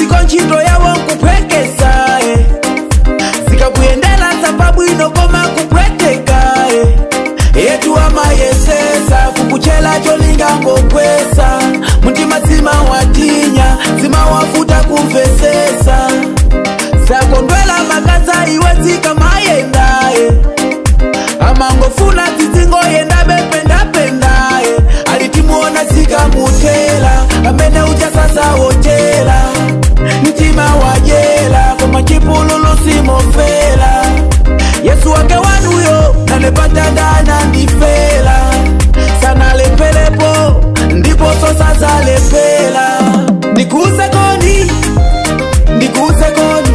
Mdziko ntchito yawo nkupwekesa zikakuyendela zapabwino koma kupweteka yetu amayesesa kukuchela cholinga ngokwesa mtima zima watinya zima wafuta kumvesesa zakondwela makaza iwe zikamayendaye amangofuna zizingoyenda bependapendaye alitimuona zikamutela amene uja sasa wochela mtima wajela koma chipululu simofela Yesu wake wanuyo nalepatandana ndifela sanalepelepo ndipo sosa zalepela ndikuze koni ndikuze koni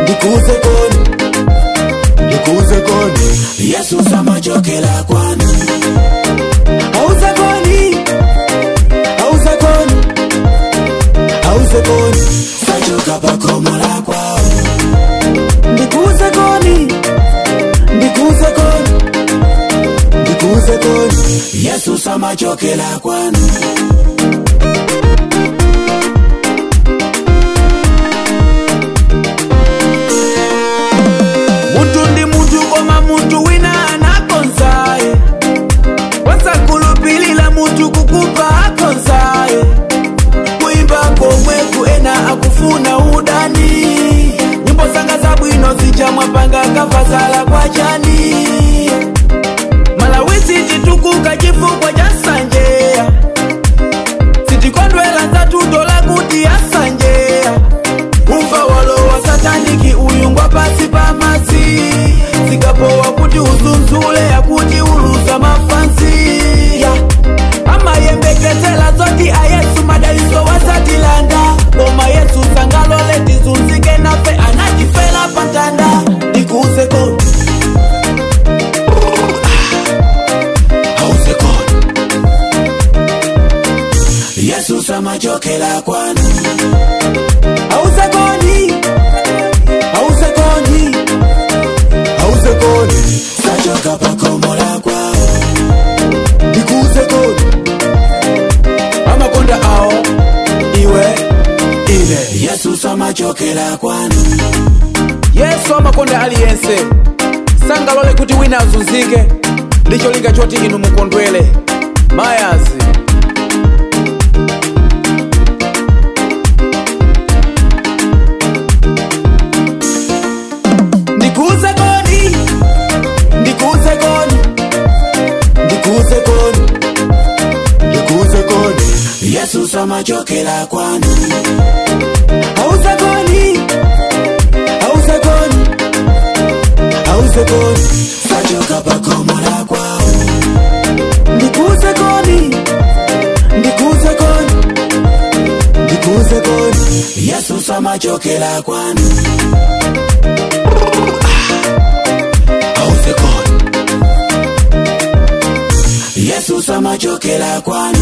ndikuze koni ndikuze koni Yesu samachokela kwanu auze koni auze koni auze koni sachoka pakomola kwao ndikuze koni ndikuze koni ndikuze koni Yesu samachokela kwanu. Muntu ndi muntu koma muntu wina anakonzaye wasakulupilila muntu kukupa akonzaye kuimba komwe ena akufuna udani nyimbo zanga zabwino zichamwapanga kavazala kwa chani Malawi chitukuka chifukwa cha sanjeya sitikondwela zatutola kuti asanjeya umva walowa sataniki uyungwa pasi pa madzi zikapowa kuti uzunzule akuti uluza mafansi amayembekezela zoti ayesu madaliso wazatilanda koma Yesu sangalole tizunzike nafe anatifela pantanda ndikuze koni auze koni Yesu samachokela kwanu auze koni auze koni auze koni sachoka pakomola kwao ndikuze koni amakonda awo iwe ine Yesu samachokela kwanu. Yesu amakonda aliyense sangalole kuti wina azunzike ndicholinga choti inu mukondwele mayazi. Ndikuze koni ndikuze koni ndikuze koni ndikuze koni Yesu samachokela kwanu auze koni auze koni auze koni sachoka pakomola kwao ndikuze koni ndikuze koni ndikuze koni Yesu samachokela kwanu auze koni Yesu samachokela kwanu.